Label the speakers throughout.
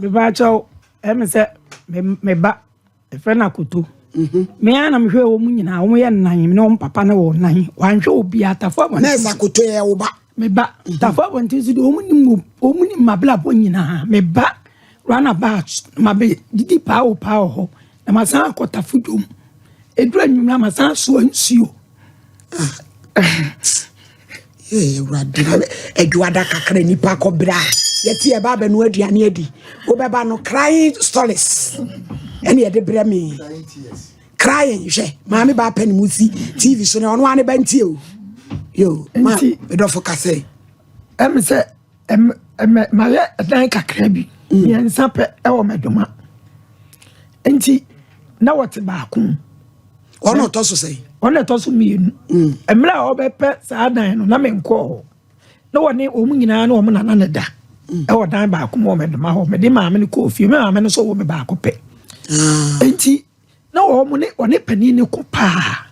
Speaker 1: Mepakyɛw, ɛmi sɛ me ba, ɛfrɛ no Akoto. Me ara na mehwɛ wɔn nyinaa, wɔn yɛ nnan, me ne wɔn papa ne wɔn nnan. Wanhwɛ obiara, Tafo abɔnten.
Speaker 2: Na ɛsɛ Akoto yɛ wo ba?
Speaker 1: Me ba, Tafo abɔnten so deɛ wɔn nim wɔn nim m'abrabɔ nyinaa. Me ba, runabout, ma bɛ didi paa wɔ paa wɔ hɔ, na ma san akɔ Tafo dwom. Eduru anwummerɛ ma san soa nsuo.
Speaker 2: Ee, Awurade, na adwuada kakra nipa kɔbrɛ a yɛte yɛba abɛnoa aduane adi wobɛba no crying stories ɛne yɛde brɛ me crying. Hwɛ, maame baa pɛ ne mu si TV so ne ɔno ane ba ntie o. Yo, ma medɔfo kasɛ.
Speaker 1: Ɛmi sɛ ɛmɛ mayɛ ɛdan kakra bi mmiɛnsa pɛ ɛwɔ mɛdoma, nti na wɔte baako.
Speaker 2: Ɔno ɔtɔ so sɛn?
Speaker 1: Ɔno ɛtɔ so mmienu. Mmerɛ a ɔbɛpɛ saa dan no na menkɔɔ hɔ, na wɔne wɔn nyinaa ne wɔn nana ne da ɛwɔ dan baako mu wɔ mɛdoma hɔ. Mede maame no kɔɔ fie, me maame no nso wɔ me baako pɛ, nti na wɔn ne ɔne panin ne ko paa,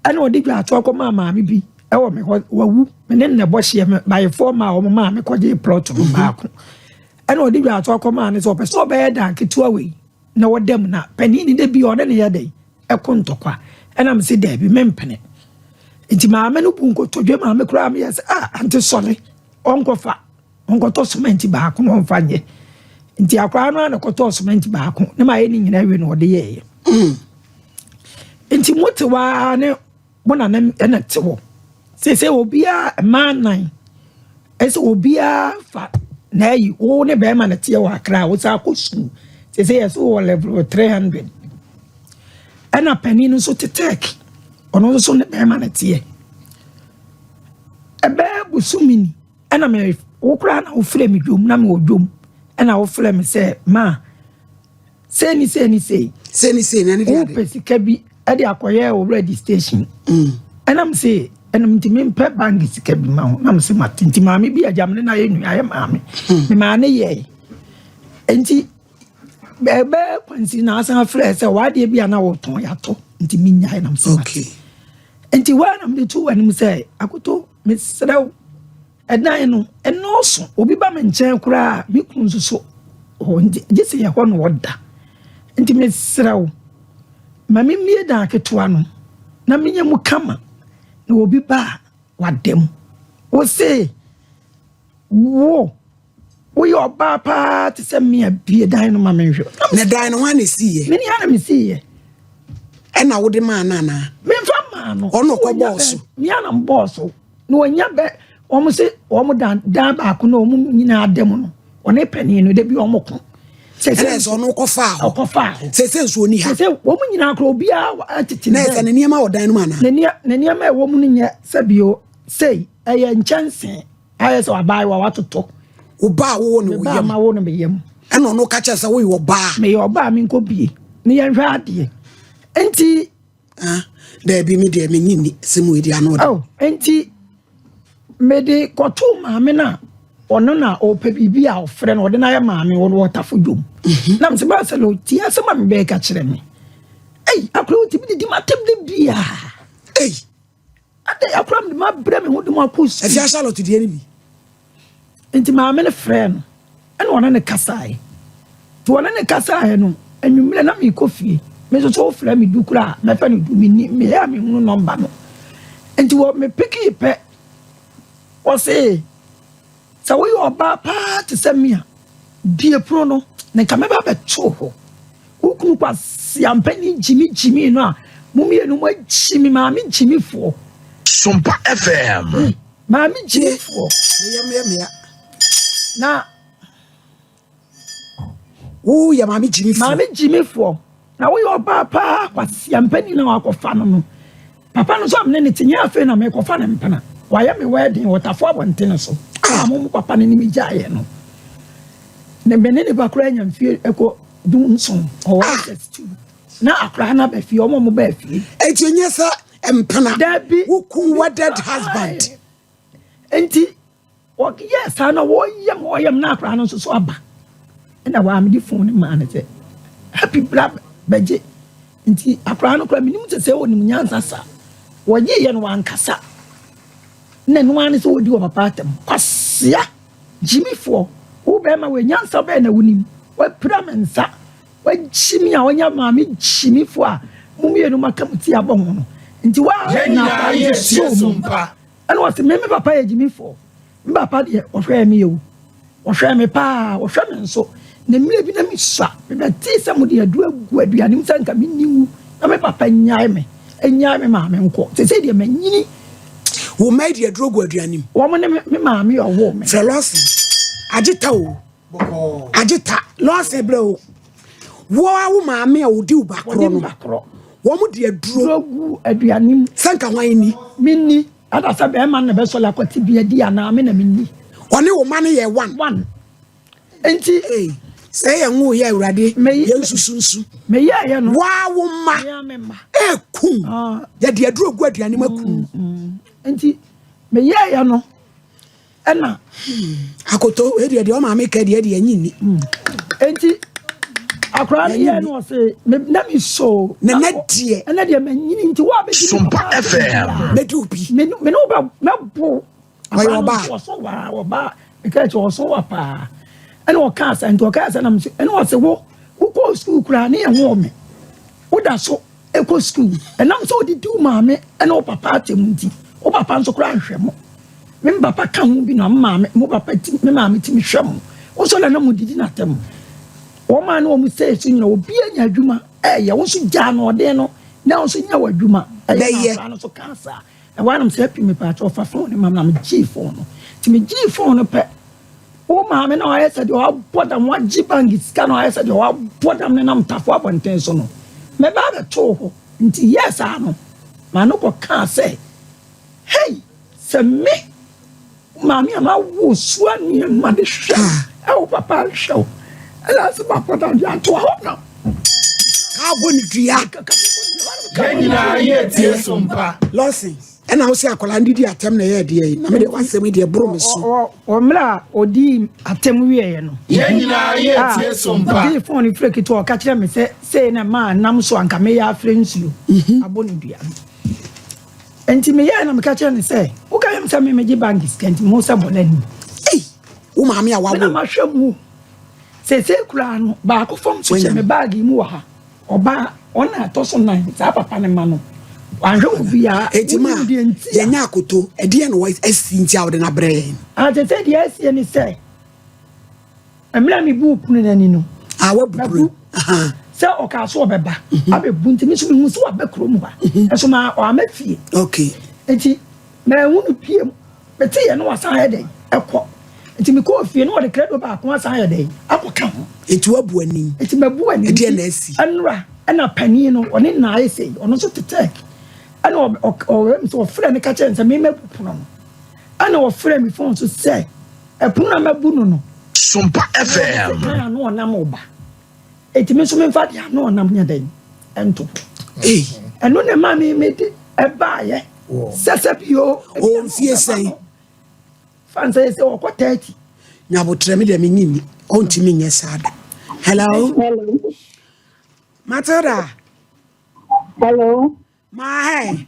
Speaker 1: ɛna ɔde dwa ato akɔ maa maame bi ɛwɔ me hɔ. Wawu, me ne nnɛ bɔ hyɛ me bayefoɔ maa wɔn maame kɔgye plot no baako, ɛna ɔde dwa ato akɔ maa ne sɛ ɔpɛ sɛ ɔbɛyɛ dan ketewa wei na wɔda mu, na panin ne de bi ɔne ne yɛ dɛ ɛko ntɔkwa. Ɛna me sɛ daabi, mempene. Nti maame no bu nkotodwe, maame koraa meyɛ sɛ, ah, ante sɔre, ɔnkɔfa ɔnkɔtɔ cement baako na ɔmfa nyɛ. Nti akwaraa no a na kɔtɔɔ cement baako ne ma ayɛ ne nyinaa wie na ɔde yɛɛyɛ. Nti mote waa ne mo nana ɛna te hɔ sese obiara mmaa nan ɛsɛ obiara fa na ayi wo ne bɛrima na teɛ wɔ Akra a wosan akɔ sukuu sese yɛ so wɔ level 300, ɛna panin no nso te tech, ɔno nso ne bɛrima na teɛ. Ɛbɛɛ bosome ni ɛna me wo koraa na wofrɛ me dwom na mewɔ dwom, ɛna wofrɛ me sɛ ma sei ni sei ni sei.
Speaker 2: Sei ni sei na ne de ade.
Speaker 1: Wopɛ sika bi ɛde akɔyɛ wɔ registration, ɛnam sɛ ɛnam nti mempɛ bank sika bi ma wo, nam sɛ mate. Nti maame bi agya me ne na yɛ nua ayɛ maame me maa ne yɛe. Nti ɛbɛɛ kwansi na asan frɛ sɛ wadeɛ bi a na wɔtɔn yɛatɔ, nti menyae, nam sɛ mate. Nti waa na mede to w'anim sɛ Akoto, mesrɛ wo, ɛdan no ɛnɔɔso, obi ba me nkyɛn koraa, me kunu nso so hɔ, nti gye sɛ yɛhɔ na ɔda. Nti mesrɛ wo, ma memmie dan ketewa no na menyɛ mu kama na obi ba a wada mu. Wo se wo woyɛ ɔbaa paa te sɛ mmea, bie dan no ma menhwɛ.
Speaker 2: Na dan no ho ana esiiɛ?
Speaker 1: Mene ana mesiiɛ.
Speaker 2: Ɛna wode maa no anaa?
Speaker 1: Memfa maa no.
Speaker 2: Ɔno ɔkɔ bɔɔ so?
Speaker 1: Mea na mbɔɔ so na wɔnya bɛ wɔn se wɔn dan dan baako na wɔn nyinaa da mu no, ɔne panin no de bi wɔn ko.
Speaker 2: Ɛna sɛ ɔno kɔfaa hɔ?
Speaker 1: Ɔkɔfaa hɔ.
Speaker 2: Sɛ nso ɔni ha?
Speaker 1: Sɛ wɔn nyinaa kora obiara tete.
Speaker 2: Na ɛsɛ ne nneɛma wɔ dan no mu anaa?
Speaker 1: Ne nneɛma a ɛwɔ mu no nyɛ sɛbio sei, ɛyɛ nkyɛnsee ayɛ sɛ abaayewa watotɔ.
Speaker 2: Ɔbaa wowɔ ne wo
Speaker 1: yam? Ma wo no me yam.
Speaker 2: Ɛna ɔno ka kyerɛ sɛ woyɛ ɔbaa?
Speaker 1: Meyɛ ɔbaa, menkɔ bie ne yɛnhwɛ adeɛ nti.
Speaker 2: Ah, daabi, me deɛ menye nni sɛ mu ɛdi ano.
Speaker 1: Oh, nti mede kɔtoo maame no a ɔno na ɔpɛ biribi a ɔfrɛ no, ɔde no ayɛ maame, ɔno ɔtafo dwom mhm. Na mesɛ baa sɛ no tie asɛm a mebɛyɛ ka kyerɛ me. Ei, akora wotumi didi matam de biaa.
Speaker 2: Ei.
Speaker 1: Adɛ akora mede mabrɛ me ho de mu akɔ sukuu.
Speaker 2: Ɛfia Charlotte deɛ no bi.
Speaker 1: Nti maame no frɛ no, ɛna ɔne ne kasaeɛ. Nti ɔne ne kasaeɛ no, anwummerɛ na meekɔ fie. Me nso so wofrɛ me du koraa a mɛfɛ no du, menni meyɛ a mehunu nɔmba no. Nti wɔ mepekee pɛ, ɔse sɛ woyɛ ɔbaa paa te sɛ me a, bie pono no na nka mɛba abɛto hɔ. Wo kunu kwasiampani gyimi gyimi no a mo mmienu mo agyimi maame gyimifoɔ.
Speaker 3: Sompa FM.
Speaker 1: Maame gyimifoɔ.
Speaker 2: Meyɛ meyɛ
Speaker 1: Na
Speaker 2: woyɛ maame gyimifoɔ.
Speaker 1: Maame gyimifoɔ na woyɛ ɔbaa paa kwasiampani na wakɔfa no. Papa no nso amene ne te nyɛ afei na mekɔfa ne mpena. Wayɛ me wedding wɔ Tafo abɔntene so a mo papa no ne me gyaeɛ no. Ne me ne nipa koraa anya mfie ɛkɔ 17, ɔwɔ SS2 na akwaraa no aba fie, ɔmo a ɔmo baa fie.
Speaker 2: Eti nyɛ sɛ mpena?
Speaker 1: Dabi.
Speaker 2: Wo wedded husband.
Speaker 1: Nti wɔyɛ saa na wɔyɛ ma ɔyɛ m na akwaraa no nso so aba, ɛna wɔa mede phone no maa no sɛ happy bra bɛgye. Nti akwaraa no koraa menim sɛ wɔnim nyansa sa wɔgyeeɛ no wankasa na ɛno ara ne sɛ wɔdi wɔ papa atam. Kwasea gyimifoɔ, wo bɛrima wɔ nyansa bɛɛ na wonim. Wapira me nsa. Wagyi me a ɔnyɛ maame gyimifo a mo mmienu moaka mo ti abɔ ho no. Nti wa
Speaker 4: Yɛn
Speaker 1: na
Speaker 4: nyinaa yɛ
Speaker 1: so
Speaker 4: tie so
Speaker 1: mu.
Speaker 4: mpa.
Speaker 1: Ɛna ɔse me me papa yɛ gyimifoɔ. Me papa deɛ ɔhwɛɛ me o. Ɔhwɛɛ me paa, ɔhwɛ me nso. Na mmerɛ bi na mesua, mebɛtee sɛ mode aduro agu aduane mu sɛ nka menni nwu na me papa nnyae me, nnyae me maame nkɔ. Seesei deɛ manyini.
Speaker 2: Wo mma yi de aduro gu aduane mu.
Speaker 1: Wɔn ne me maame a ɔwoo me.
Speaker 2: Frɛ Lawson. Agye ta o. Agye ta. Lawson brɛ o. Wo a wo maame a ɔdi wo ba korɔ no. Wɔn de aduro
Speaker 1: gu aduane mu.
Speaker 2: Sɛ nka hwan ni?
Speaker 1: Menni. Ada sɛ bɛrima no na bɛsɔre akɔte bi adi anaa me na menni.
Speaker 2: Ɔne wo ma no yɛ one.
Speaker 1: One. Nti.
Speaker 2: Ee, sɛ yɛn wo yɛ awurade, yɛn susu nsu.
Speaker 1: Meyɛɛyɛ no.
Speaker 2: Waa wo mma. Ekum. Ah. Yɛde aduro gu aduane mu akum.
Speaker 1: Mm, mm. Nti meyɛɛyɛ no. Ɛna.
Speaker 2: Akoto, wei deɛ deɛ ɔmaame ka deɛ deɛ nyi ni.
Speaker 1: Hmm. Enti akwaraa no yɛ no ɔse na mi so.
Speaker 2: Na na deɛ.
Speaker 1: Ɛna deɛ mɛ nyini nti wa bɛ di mi
Speaker 3: Sompa FM.
Speaker 2: Mɛ di obi.
Speaker 1: Mɛ ne wo bɛ mɛ bo.
Speaker 2: Ɔyɛ ɔbaa.
Speaker 1: Ɔso wa ɔbaa meka kyerɛ ɔso wa paa. Ɛna ɔka asa nti ɔka asa na mi so ɛna ɔse wo wokɔ sukuu koraa ne yɛn ho ɔmɛ woda so. kɔ sukuu. Ɛnam sɛ ɔdidi wo maame ne wo papa atɛm nti, wo papa nso koraa nhwɛ mo. Me papa ka ho bi na me maame, mo papa ti, me maame tumi hwɛ mo. Wo nso na na modidi n'atɛm. Wɔn a ne wɔn sɛɛ so nyina, obi anya adwuma ɛyɛ, wo nso gyaa no ɔden no, na wo nso nya w'adwuma ɛyɛ. Na akwadaa no nso kaa saa. Ɛhɔ ara na mesɛ api mepaakyɛw fa phone no ma me na megyee phone no. Nti megyee phone no pɛ, Wo maame na wayɛ sɛ deɛ wabɔ dam, wagye bank sika na wayɛ sɛ deɛ wabɔ dam nenam Tafo abɔnten so no, mɛba abɛto wo hɔ. Nti yɛɛ saa no, m'ano kɔkaa sɛ, Hei, sɛ me, wo maame a mawo wo soa nneɛma de hwɛ wo, ɛ wo papa nhwɛ wo, ɛna sɛ mabɔ dam deɛ antoa hɔ na.
Speaker 2: Kaa bɔ ne dua.
Speaker 4: Yɛn nyinaa yɛ tie so mpa.
Speaker 2: Lawson. Ɛna wo sɛ akwadaa no didi atɛm na ɛyɛ deɛ yi na mede w'asɛm yi deɛ boro me so.
Speaker 1: Wɔ mmerɛ a ɔdii atɛm wieɛ no.
Speaker 4: Yɛn nyinaa yɛ tie so mpa.
Speaker 1: Ɔgyee fon no frɛ ketewa ɔka kyerɛ me sɛ sei na maa nam so anka meyɛ afrɛ nsuo mhm. abɔ no dua no. Nti meyɛɛ na meka kyerɛ no sɛ woka yɛm sɛ me megye bank sika nti mehu sɛ bɔla ni.
Speaker 2: Ei, wo maame a wawo.
Speaker 1: Mena mahwɛ mu. Seesei koraa no baako fam so hyɛ me baage mu wɔ ha. Ɔbaa, ɔna ɛtɔ so nan, saa papa no mma no, wanhwɛ obiara.
Speaker 2: Enti ma
Speaker 1: Wonim deɛ nti a.
Speaker 2: yɛnyɛ akoto, ɛdeɛn na asi nti a wode no abrɛ yɛn?
Speaker 1: Ah, te sɛ deɛ asie ne sɛ, mmerɛ a mebuu pono no ani no,
Speaker 2: Ah, woabu pono
Speaker 1: mabu,
Speaker 2: Aha.
Speaker 1: sɛ ɔkaa sɛ ɔbɛba abɛbu nti, me nso mehuu sɛ waba kurom ha, nso ma wamma fie.
Speaker 2: Okay.
Speaker 1: Enti manhu no bio. Meteeɛ no wasan ayɛ dɛn? Ɛkɔ. Nti mekɔɔ fie na wɔde krado baako asan ayɛ dɛn? Akɔka ho.
Speaker 2: Nti woabu ani?
Speaker 1: Nti mabu ani.
Speaker 2: Ɛdeɛn na asi?
Speaker 1: Ɛnora ɛna panin no ɔne nna ayɛ sei, ɔno nso te Turk. Ɛna ɔwɛm sɛ ɔfrɛ no ka kyerɛ no sɛ me mabu pono no. Ɛna ɔfrɛ me phone so sɛ ɛpono na mabu no no.
Speaker 3: Sompa FM.
Speaker 1: Ɔde sekan ano ɔnam ɔba. Enti me nso memfa deɛ ano ɔnam nyɛ dɛn nto hɔ. Ɛno na ɛma me mede ɛbaeɛ sɛ sɛ bio.
Speaker 2: Ɔwɔ mfie sɛn?
Speaker 1: Fa nsɛ sɛ ɔkɔ 30.
Speaker 2: Nyabotrɛ me deɛ menye nni ɔntumi nyɛ saa da. Hello.
Speaker 5: Hello.
Speaker 2: Matilda.
Speaker 5: Hello.
Speaker 2: Ma hɛ.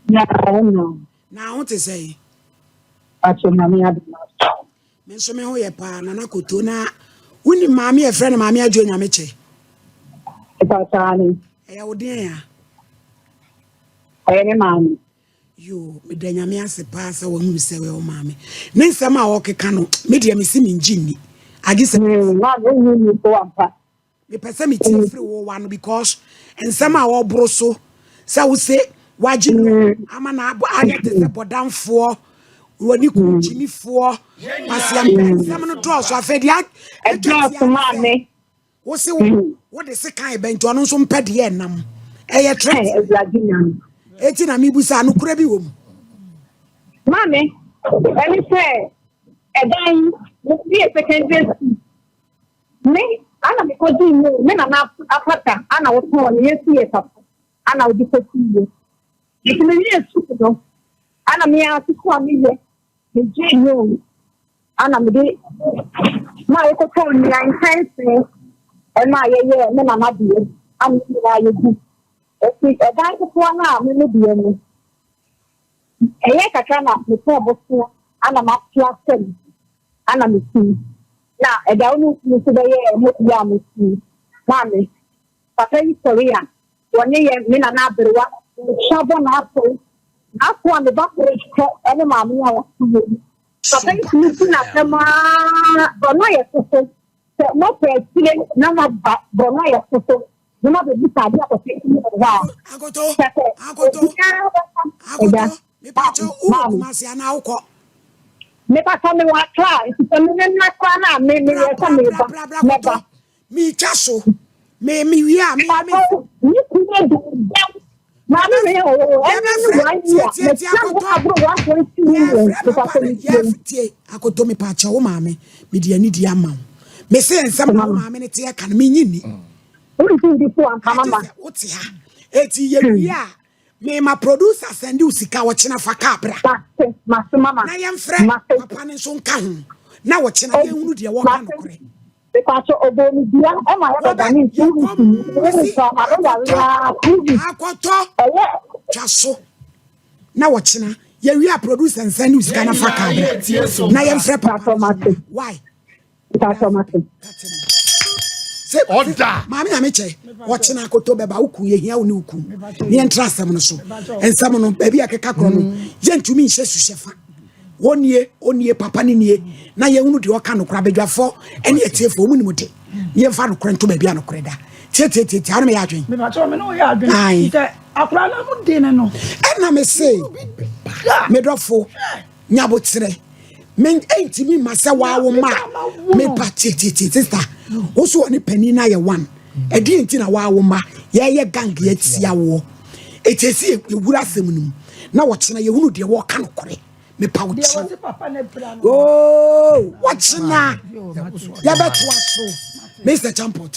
Speaker 5: Na no.
Speaker 2: Na ho te sɛn?
Speaker 5: Pacho mami adoma.
Speaker 2: Me nso me ho yɛ paa Nana Koto na wonim maame a yɛfrɛ no maame Adwo Nyamekyɛ?
Speaker 5: Ɛpaataa ne.
Speaker 2: Ɛyɛ wo deɛn a?
Speaker 5: Ɛyɛ me maame.
Speaker 2: Yoo, meda Nyame ase paa sɛ wahunu sɛ ɔyɛ wo maame. Ne nsɛm a ɔkeka no, me deɛ mese mengye nni. Agye sɛ.
Speaker 5: Hmm, maame wonye nni so ampa.
Speaker 2: Mepɛ sɛ metie firi wo wa no because nsɛm a wɔboro so sɛ wo se wagye no mm. ama na ayɛ te sɛ bɔdamfoɔ wɔne kunu mm. gyimifoɔ kwaseampɛ mm. nsɛm no dɔɔso afei deɛ
Speaker 5: atwa tia sɛ
Speaker 2: wo se wode se kan bɛ nti ɔno nso mpɛ deɛ ɛnam ɛyɛ trɛ eti na mebusa nokorɛ bi wɔ mu
Speaker 5: maame ɛne sɛ ɛdan bi yɛ secondary school Me ana mekɔgyee mu o, me nana apata ana wotɔɔ no, yɛn nso yɛ papa ana wode kɔsii yɛ. Nti mewiee sukuu no, ana me ara sukuu a meyɛ, megyee loan ana mede ma yɛkɔtɔɔ nnua nkyɛnsee ɛma yɛyɛɛ me nana deɛ ana yɛn nyinaa yɛgu. Nti ɛdan ketewa no a me me deɛ no, ɛyɛɛ kakra na metɔɔ bosea ana mate asɛm ana mesim. Na ɛda wo ne wo kunu nso bɛyɛɛ mo yɛ a mo Maame, papa yi sɔre a, wɔne yɛn, me nana aberewa, nsa bɔ n'aso, n'aso a ne ba koro pɛ ne maame a ɔte hɔ yi. Papa yi tumi di n'asɛm ara, borɔno ayɛ soso. Sɛ moapɛ akyire na moaba, borɔno ayɛ soso, na moabɛbisa adeɛ a papa yi yɛ wɔ hɔ a,
Speaker 2: Akoto,
Speaker 5: kyerɛ sɛ
Speaker 2: akoto,
Speaker 5: obiara bɛka, Agya,
Speaker 2: akoto, mepakyɛ wowɔ
Speaker 5: maame.
Speaker 2: Kumasi anaa wokɔ?
Speaker 5: Mepakyɛ mewɔ Accra, nti sɛ me ne no koraa no a, me
Speaker 2: Bra,
Speaker 5: meyɛ sɛ
Speaker 2: bra, bra,
Speaker 5: meba,
Speaker 2: bra, bra,
Speaker 5: mɛba.
Speaker 2: akoto. Metwa so. Me me wie a me me.
Speaker 5: Papa ne kunu adi dɛm. Maame wei o ɛne ne
Speaker 2: Yɛbɛfrɛ
Speaker 5: one
Speaker 2: tie
Speaker 5: year
Speaker 2: tie tie
Speaker 5: metua me ho
Speaker 2: akoto.
Speaker 5: aboro 1.2 million
Speaker 2: Yɛfrɛ
Speaker 5: papa
Speaker 2: papa
Speaker 5: sɛ
Speaker 2: no
Speaker 5: metie mu.
Speaker 2: yɛf tie akoto me pa kyɛ wo maame. Me de anidi ama wo. Me se nsɛm na wo maame ne te ɛka no me nyi ni.
Speaker 5: Wode ti ndi so ampa
Speaker 2: Agye
Speaker 5: mama.
Speaker 2: sɛ wote ha. Eti yɛwie a me ma producer send wo sika wɔkyena fa kaa bra.
Speaker 5: Mate mate mama
Speaker 2: Na yɛmfrɛ
Speaker 5: mate.
Speaker 2: papa no nso nka ho. Na wɔkyena yɛnhunu deɛ wɔka
Speaker 5: Mate.
Speaker 2: nokorɛ.
Speaker 5: Mepatɔ ɔbɔ ne dua ɛma
Speaker 2: Wɔbɛ
Speaker 5: yɛbɛda ne 2 weeks
Speaker 2: yɛkɔm
Speaker 5: ni.
Speaker 2: mesi
Speaker 5: Nsa
Speaker 2: akɔtɔ
Speaker 5: abɛyare a 2 weeks.
Speaker 2: akɔtɔ
Speaker 5: Ɛyɛ
Speaker 2: twa so na wɔkyena yɛwie a producer nsa ne wo sika
Speaker 4: Yɛn
Speaker 2: na fa
Speaker 4: nyinaa
Speaker 2: kaa bra
Speaker 4: yɛtie
Speaker 2: na
Speaker 4: sompa.
Speaker 2: yɛmfrɛ papa
Speaker 5: patɔ
Speaker 2: no nso
Speaker 5: mate
Speaker 2: mmra why
Speaker 5: patɔ mate.
Speaker 2: sɛ
Speaker 4: Ɔda.
Speaker 2: maame nyame kyɛ wɔkyena akoto bɛba wo kun yɛhia wo ne wo kun ne yɛntra asɛm no so nsɛm no baabi a keka korɔ no yɛntumi nhyɛ suhyɛ fa wɔnie ɔnie papa ne nie na yɛhunu deɛ ɔka nokorɛ abadwafoɔ ɛne atiefoɔ mu nim de ne yɛmfa nokorɛ nto baabi a nokorɛ da tietietietie ano meyɛ adwen
Speaker 1: Mepakyɛ me ne woyɛ adwene.
Speaker 2: Aye.
Speaker 1: Sɛ akwaraa no ano de ne no.
Speaker 2: Ɛna me se medɔfo nyaboterɛ me ɛntumi ma sɛ waawo ma mepa tietietie sister wo so ɔne panin no ayɛ one ɛdeɛ nti na waawo ma yɛyɛ gang yɛatia woɔ ɛti ɛsi yɛwura asɛm no mu na wɔkyena yɛhunu deɛ wɔka nokorɛ mepa wo
Speaker 1: Deɛ
Speaker 2: kyɛw
Speaker 1: wɔse papa no apira no.
Speaker 2: oo wɔkyena yɛbɛtoa so Mr. Champo.